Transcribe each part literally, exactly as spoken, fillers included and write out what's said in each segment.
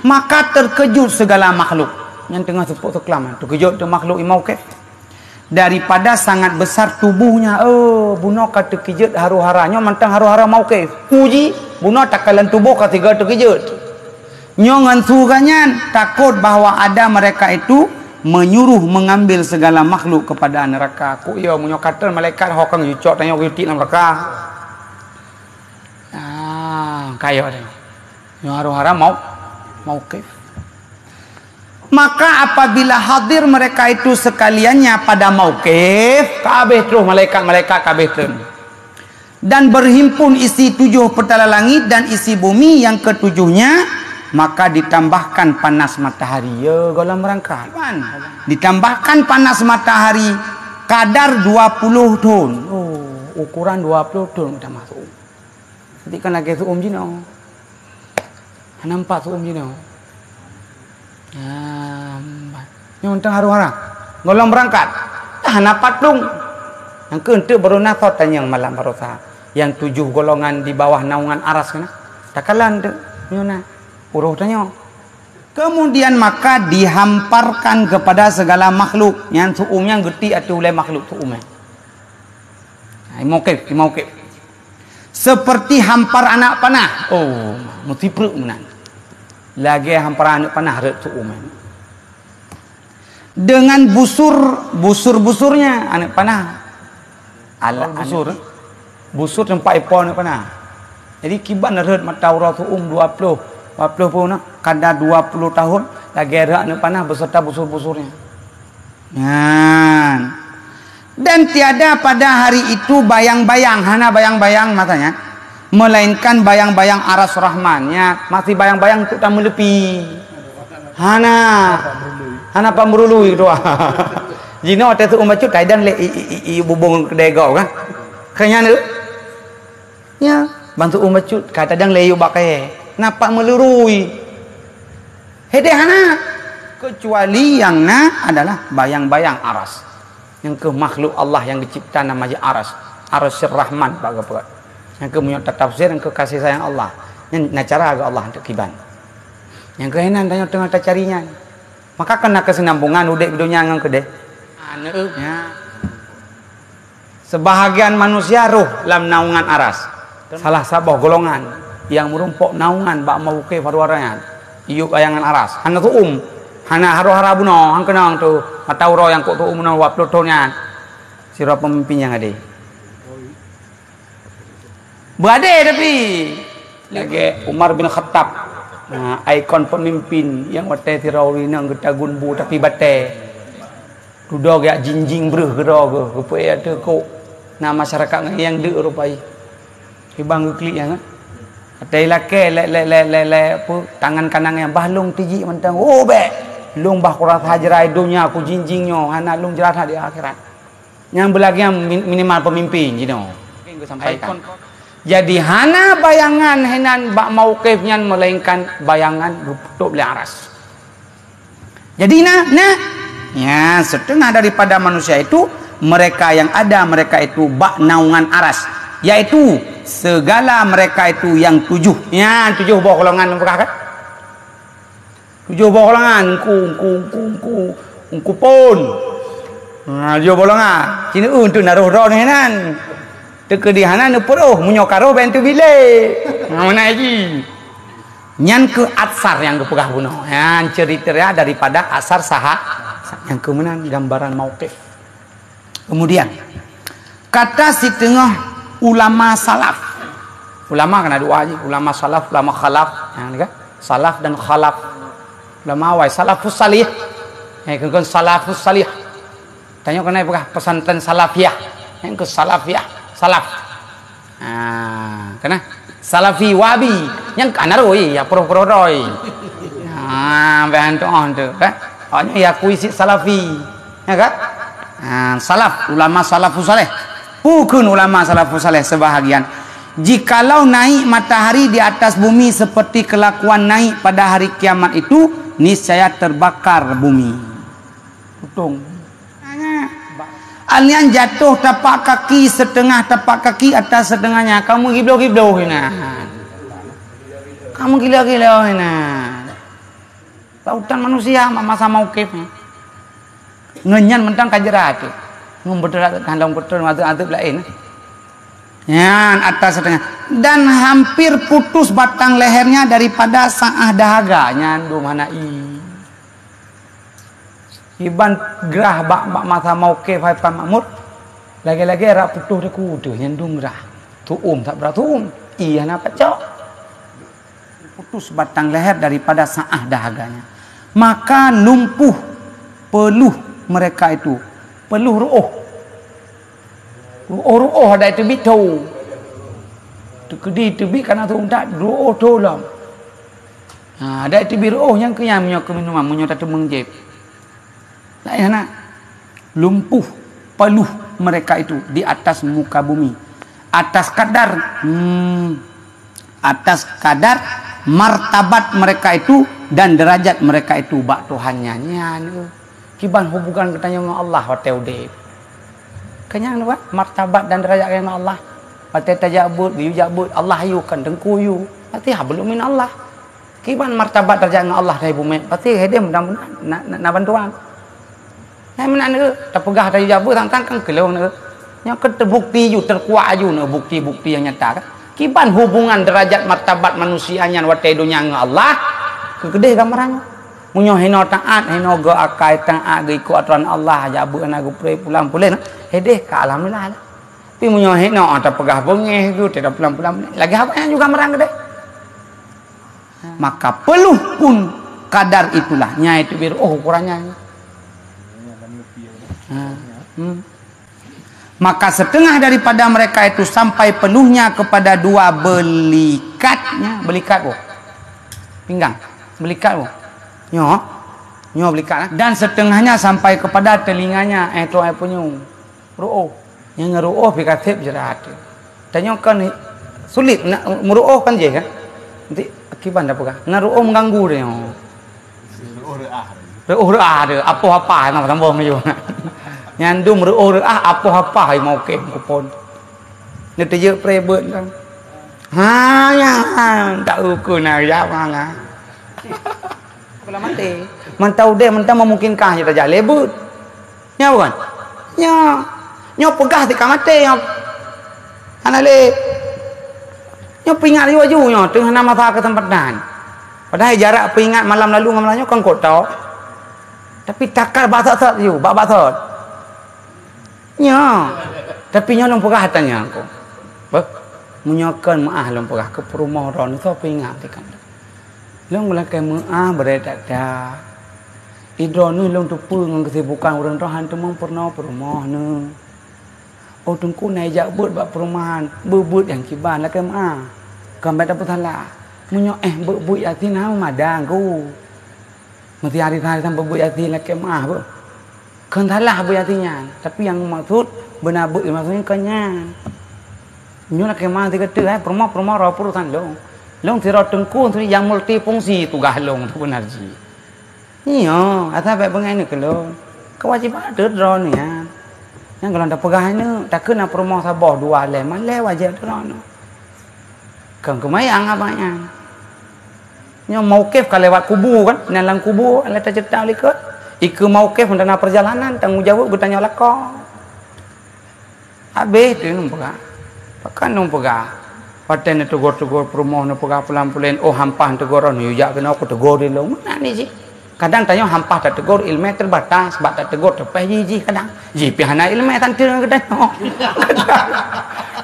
Maka terkejut segala makhluk. Nyang teungoh seupôt seuklam, teukeujot teuh makhluk i mauqif. Daripada sangat besar tubuhnya, oh, bunoe ka teukeujot haru-hara. Nyoe mantong haru-hara mauqif. Uji, bunoe takalon tuboh ka sigoe teukeujot. Nyoe ngon su geuh nyan, takot bahwa ada mereka itu menyuruh mengambil segala makhluk kepada neraka. Kok ya, meunyoe ka trön malaikat ho ka geucok tanyoe geutik lam neraka. Ah, kayok teuh. Nyoe haru-hara mau, mauqif. Maka apabila hadir mereka itu sekaliannya pada mauqif, ka habéh terus malaikat-malaikat ka habéh trön. Dan berhimpun isi tujuh petala langit dan isi bumi yang ketujuhnya, maka ditambahkan panas matahari. Ya, gohlom beurangkat. Ditambahkan panas matahari kadar dua puluh thon. Oh, ukuran dua puluh thon udah masuk. Jadi kan lagèe su-uem jinoe. Hana pat su-uem jinoe. Ah, nyoe teuh haru-hara. Gohlom beurangkat. Dah hana pat plueng. Nyang keu eunteuk baru na thot tanyong malam barosa. Nyang tujoh golongan di bawah naungan aras kana. Takalon teuk nyoe na. Uroh tanyoe. Kemudian maka dihamparkan kepada segala makhluk. Nyan su-uem nyang geutik ateueh ulèe makhluk su-uem nyan. Hai mauqif, hai mauqif. Seperti hampar anak panah. Oh, meusipreuk meunan. Lagèe hampar aneuk panah rhot su-uem nyan. Dengan busur, busur-busurnya aneuk panah. Alat busur. Busur teumpat ipo aneuk panah. Jadi kiban rhot mata uroe su-uem dua puluh, dua puluh pun na, kada dua puluh tahun lagèe rhot aneuk panah beserta busur-busurnya. Nyan. Dan tiada pada hari itu bayang-bayang, hana bayang-bayang matanya, melainkan bayang-bayang aras Rahman. Ya, masih bayang-bayang untuk tamu lepi. Hana. Hana pamurului keudua. Jinoe teuh su-uem bacut, kadang lé i, i, i, i bubong keudè gob kan. Keu nyan tu. Ya, ban su-uem bacut, kadang lé yub bak kayèe. Napa meulurui? Hede hana. Kecuali yang na adalah bayang-bayang aras. Nyang keuh makhluk Allah nyang geucipta nama jih aras. Arasy Rahman bak geupeugah. Nyang keuh meunyoe tatafsir nyang keuh kasih sayang Allah. Nyan na cara geuh Allah untuk kiban. Nyang keuh inan tanyoe teungoh tacari nyan. Maka kan na keusinambongan udép donya ngon keudeh. Aneuk, ya. Sebahagian manusia roh lam naungan aras. Salah saboh golongan nyang meurumpok naungan bak mauqif haru-hara nyan. Iyub bayangan aras. Hana su-uem. Hana haru-hara bunoe, han keunong tu. Mata uroe nyang kok su-uem bunoe dua puluh thon nyan. Sidroe peumimpin nyang adé. Beuadé tapi. Lagèe Umar bin Khattab. Nah, ikon peumimpin nyang watèe sidroe ureueng inong geutagun bu tapi batèe. Dudoe geujak jinjing breuh keudroe geuh, geupeuék ateueh kok. Na masyarakat ngon nyang deuk rupai. Kiban geuklik nyan, kan? Watèe ilakèe lé, lé, lé, lé, lé, apa, tangan kanan nyan bah lôn tijik mantong. Oh, bèk! Lôn bah kurasa jrai donya kujinjing nyoe, hana lôn jrai di akhirat. Nyang beulagèe min-, minimal peumimpin jinoe. Jadi hana bayangan hinan bak mauqif nyan, melainkan bayangan geupeutrôk lé aras. Jadi na, na, ya, setengah daripada manusia itu, mereka yang ada, mereka itu bak naungan aras, yaitu segala mereka itu yang tujuh. Ya, tujuh boh golongan peugah kan? Tujoh boh golongan, engku, engku, engku, engku, engku pon. Ha, tujoh boh golongan. Sineuen tu na roh droeneuh nan. Teukeudi hana neupeurôh, meunyoe ka roh bèk teubilék. Ha, meunan jih. Nyan keuh asar nyang geupeugah bunoe. Nyan cerita daripada asar saha-, nyang keuh meunan gambaran mauqif. Kemudian, kata siteungoh ulama salaf. Ulama kan ada dua ji, ulama salaf, ulama khalaf. Ha, ni kan? Salaf dan khalaf. Ulama awai, salafus salih. Eh, kan salafus salih. Tanyoe keunan peugah pesantren salafiyah. Nyang keuh salafiyah, salaf. Ha, keunan. Salafi, Wahabi, nyang ka na rhoi, ya, proh-proh rhoi. Ha, bèk hantu, oh, hantu, kan? Awaknyan ya akui cit Salafi, ya kan? Ha, salaf, ulama salafus saleh. Peue kheun ulama salafus saleh sebahagian, "Jikalau naik matahari di atas bumi seperti kelakuan naik pada hari kiamat itu, niscaya terbakar bumi." Putong. Alian jatuh tapak kaki, setengah tapak kaki atas setengahnya. Kamu gibloh-gibloh inan. Kamu gila-gila inan. Lautan manusia ma-, masa mauqif nyan. Ngon nyan mantong ka jeurat tu. Ngon beutôi, ngon beutôi, ngon azeub-azeub laén. Nyan atas setengah. Dan hampir putus batang lehernya daripada saah dahaga. Nyan dum hana i. Iban grah bak, bak masa mauqif hai Pak Makmur. Lagèe-lagèe rak putôh teuku teuh, nyan dum grah. Tuum, tak brat tuum. I hana pacok. Putus batang leher daripada saah dahaganya. Maka lumpuh peuluh mereka itu. Peuluh ruoh. Ruoh-ruoh ada itu bit tho. Teukeudi teubiet kana tho untat, ruoh tho lom. Ha, ada itu bit ruoh nyang keunyan meunyoe keu minuman, meunyoe tateumeung jép. Laén hana. Lumpuh peuluh mereka itu di atas muka bumi. Atas kadar, hmm, atas kadar martabat mereka itu dan derajat mereka itu bak Tuhannya. Nyan, eh. Kiban hubungan geutanyoe ngon Allah watèe udép. Keunyan, Pak, martabat dan derajat ngon Allah. Watèe tajak beuet, geuyue jak beuet, Allah yue kon teungku yue. Berarti ha belum min Allah. Kiban martabat derajat ngon Allah dari bumoe. Pasti hideh mudah-mudahan na, na, na bantuan. Nah, meunan neu, tapeugah dari jabu tang-tang kan keulong neu. Nyoe kan teubukti ju, teukuak aju neu bukti-bukti nyang nyata kan. Kiban hubungan derajat martabat manusia nyan watèe donya ngon Allah, keu keudeh gambaran nyoe. Meunyoe hinoe taat, hinoe geu akai taat, geu ikot atoran Allah, jabu na geupreh pulang pulen, hideh ka alhamdulillah. Tapi meunyoe hinoe tapeugah beungéh ju, tidak pulang-pulang, lagèe haba nyan juga gambaran keudeh. Maka peuluh pun kadar itulah. Nyan itu bit ruoh ukurannya. Ha. Hmm. Maka setengah daripada mereka itu sampai peuluhnya kepada dua belikatnya, belikat boh. Pinggang, belikat boh. Nyoe, nyoe belikat, eh. Dan setengahnya sampai kepada telinganya, eh, tu, eh, punyueng. Ruoh. Nyang ruoh pih ka sép jeurat. Tanyoe kan sulit nak meuruoh kan jih kan? Nanti akiban dah peugah. Na ruoh mengganggu tanyoe. Ruoh reuah. Ruoh reuah ada. Apoh apa nama sambung je. Nyan dum ruoh reuah apoh apa hai mau kem kupon. Ni teujek prebet kan. Ha, ya, tak ukur nak ya mana. Kepala mati. Mantau deh, mantau memungkinkan kita jaleh but. Nyo bukan? Nyo. Nyo peugah tika maté nyo. Hana lé. Nyo peuingat laju-laju nyo, teungoh na masa keuseumpatan. Padahai jarak peuingat malam lalu ngon malam nyoe kan kok tok. Tapi takar bak sot-sot ju, bak-bak sot. Nyo. Tapi nyo lôn peugah tanya ko. Beh, meunyoe kon meuah lôn peugah keu peurumoh droeneuh soe peuingat tika. Lôn lakée meuah bret that-that. Idroeneuh lôn teupeue ngon keusibukan ureuëng droe han teumong peurunoe peurumoh neuh. Oh Teungku na ijak beuet bak peurumahan, beuet-beuet nyang kiban lakée meuah. Kon bék tapeusalah. Meunyoe éh beuet-beuet Yasin hana meumadang ku. Meusi hari-hari sampoe beuet Yasin lakée meuah beuh. Kon salah beuet Yasin nyan, tapi nyang maksud beuna beuet maksudnya kon nyan. Nyoe lakée meuah sigoe teuk hai peurumoh-peurumoh roh peurusan lôn. Lôn sidroe teungku nyang multifungsi tugaih lôn tu beuna jih. Nyoe, asai bék beungai neuh keu lôn. Keuwajéban teuh droeneuh nyan. Nyang gohlom tapeugah neuh, takheun na peurumoh saboh dua lhée malée wajéb droeneuh. Kon keumayang abah nyan. Nyoe mauqif ka lewat kubu kan, nyan lam kubu lé teucetak likot. Ikeue mauqif meudana perjalanan, tanggong jaweueb geutanyoe lakoe. Habéh teuh nung peugah. Pakon nung peugah? Watée neuteugor-teugor peurumoh neupeugah pulan-pulen, oh hampah neuteugor, neuyue jak keunoe kuteugor di lôn. Meunan ni jih. Kadang tanyoe hampah tateugor ileumé teubatas, bak tateugor teupeh jih-jih kadang. Jih pih hana ileumé tanteun geutanyoe.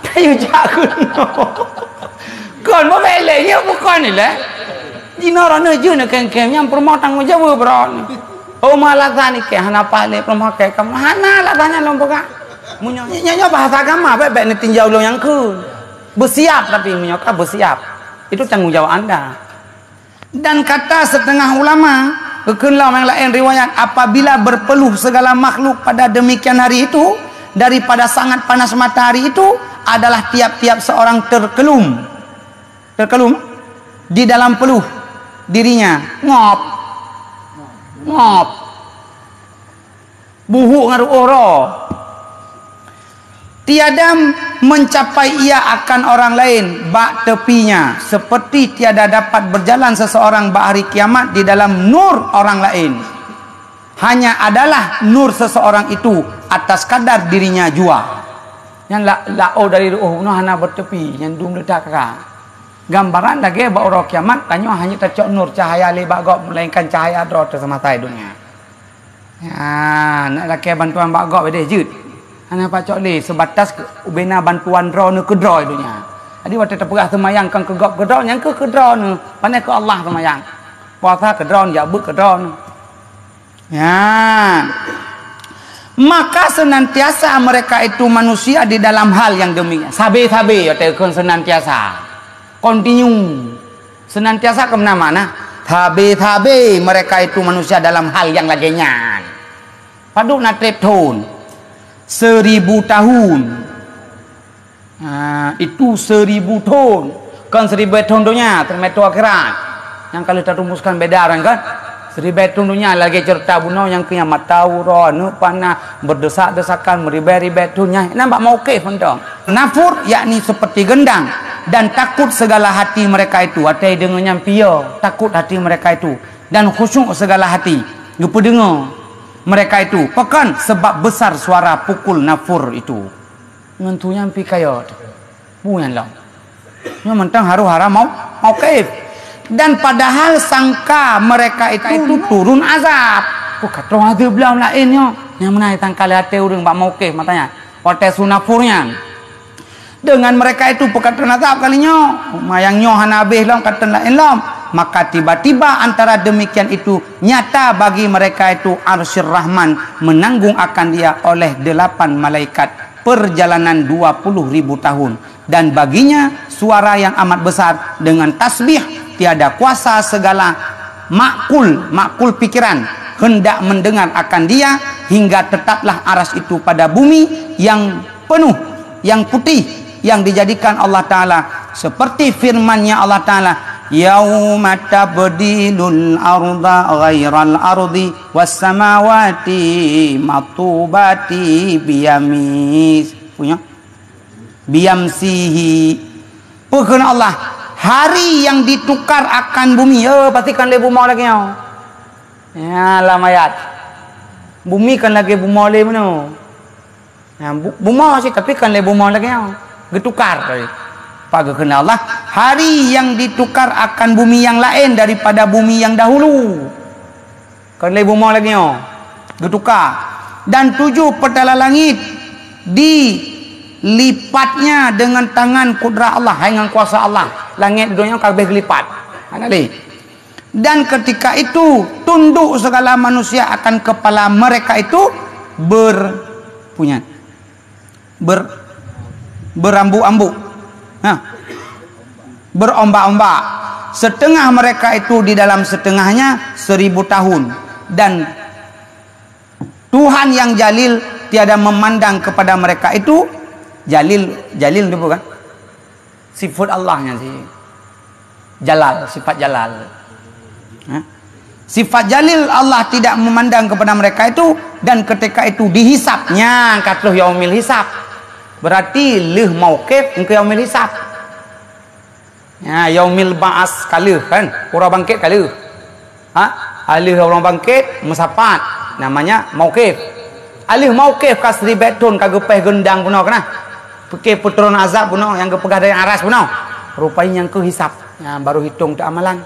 Tanyoe jak keunoe. Kon beubeléh nyoe bukon ilée. Jinoe roh neuh jeuet neuh kém-kém nyang peurumoh tanggong jaweueb droeneuh. Oh ma alasan ikée hana paléh peurumoh kém kamoe. Hana alasan nyan lôn peugah. Meunyoe nyoe, nyoe bahasa agama bék-bék neutinjau lôn nyang kheun. Bersiap tapi meunyoe ka bersiap. Itu tanggung jawab anda. Dan kata setengah ulama, keukeun lom nyang laén riwayat, apabila berpeluh segala makhluk pada demikian hari itu, daripada sangat panas matahari itu, adalah tiap-tiap seorang terkelum, terkelum di dalam peluh dirinya, ngop, ngop, buhuk ngon ruoh droe. Tiada mencapai ia akan orang lain bak tepinya, seperti tiada dapat berjalan seseorang bak hari kiamat di dalam nur orang lain. Hanya adalah nur seseorang itu atas kadar dirinya jua. Nyan la-, laôt dari ru'uh bunoe hana bertepi, nyan dum leutak kaka. Gambaran lagée bak uroe kiamat, tanyoe hana tacok nur cahaya lé bak gob, melainkan cahaya droe teuh seumata donya. Ya, nak lakée bantuan bak gob deh jeuet. Hana pacok lé, sebatas ke-, ubena bantuan droeneuh keu droe donya. Jadi watée tapeugah seumayang kan keu gob keu droe, nyang keu keu droeneuh, pané keu Allah seumayang. Puasa keu droeneuh, jak beuet keu droeneuh. Ya. Maka senantiasa mereka itu manusia di dalam hal yang demikian. Sabe-sabe, watée kon senantiasa. Continue. Senantiasa keuh meunan makna, sabe-sabe mereka itu manusia dalam hal nyang lagée nyan. Padub na treb thon? Seribu tahun. Ha, itu seribu thon. Kon siribée thon donya, teurimong thon akhirat. Nyang ka lheueh tarumuskan beda kan? Siribée thon donya lagée ceurita bunoe nyang keu nyan mata uroe, aneuk panah, berdesak-desakan, meribée-ribée thon nyan. Nyan bak mauqif mantong. Nafur, yakni seperti gendang, dan takut segala hati mereka itu. Watée deungoe nyan piye, takut hati mereka itu, dan khusyuk segala hati geupeudeungoe mereka itu. Pakon? Sebab besar suara pukul nafur itu. Ngon su nyan pih kayôt. Peue nyan lom? Nyoe mantong harôh hara mau-, mauqif. Dan padahal sangka mereka itu turun azab. Peue ka troh azab lom laén nyoe? Nyang meunan sangka lé até ureuëng bak mauqif mata nyan. Watée su nafur nyan. Dengan mereka itu peukatan azab kali nyoe. Manyang nyoe hana habéh lom, katan laén lom. Maka tiba-tiba antara demikian itu nyata bagi mereka itu Arsyur Rahman menanggung akan dia oleh delapan malaikat perjalanan dua puluh ribu tahun. Dan baginya suara yang amat besar dengan tasbih, tiada kuasa segala makul, makul pikiran, hendak mendengar akan dia, hingga tetaplah aras itu pada bumi yang penuh, yang putih, yang dijadikan Allah Ta'ala, seperti firman-Nya Allah Ta'ala, "Yauma tabdilul arda ghairal ardi was samawati matubati biyamis." Punya? Biyamsihi. Peue kheun Allah, hari yang ditukar akan bumi. Oh, pasti kon lé bumoe lagée nyoe. Ya, lam ayat. Bumi kon lagée bumoe lé meunoe. Ya, bu-, bumoe sih, tapi kon lé bumoe lagée nyoe. Geutukar tadi. Apa geukheun Allah? Hari yang ditukar akan bumi yang lain daripada bumi yang dahulu. Kon lé bumoe lagée nyoe, geutuka. Dan tujoh peutala langit dilipatnya dengan tangan kudrat Allah, hai ngon kuasa Allah. Langét donya ka habéh geulipat. Hana lé. Dan ketika itu tunduk segala manusia akan kepala mereka itu ber-, punya. Ber-, berambu-ambu. Nah, berombak-ombak. Setengah mereka itu di dalam setengahnya seribu tahun. Dan Tuhan yang jalil tiada memandang kepada mereka itu. Jalil, jalil itu bukan? Sifat Allah nyan sih. Jalal, sifat jalal. Ha? Sifat jalil Allah tidak memandang kepada mereka itu, dan ketika itu dihisab. Nyan ka troh yaumil hisab. Berarti lheueh mauqif engkau yaumil hisab. Ya, yaumil ba'as ka lheueh kan? Uroe bangkét ka lheueh. Ha? Alheueh uroe bangkét, meusapat. Namanya mauqif. Alheueh mauqif ka siribée thon ka geupéh geundang bunoe keunah. Pike peuturon azab bunoe nyang geupeugah dari aras bunoe. Rupai nyang keu hisab. Ya, baru hitong teu amalan.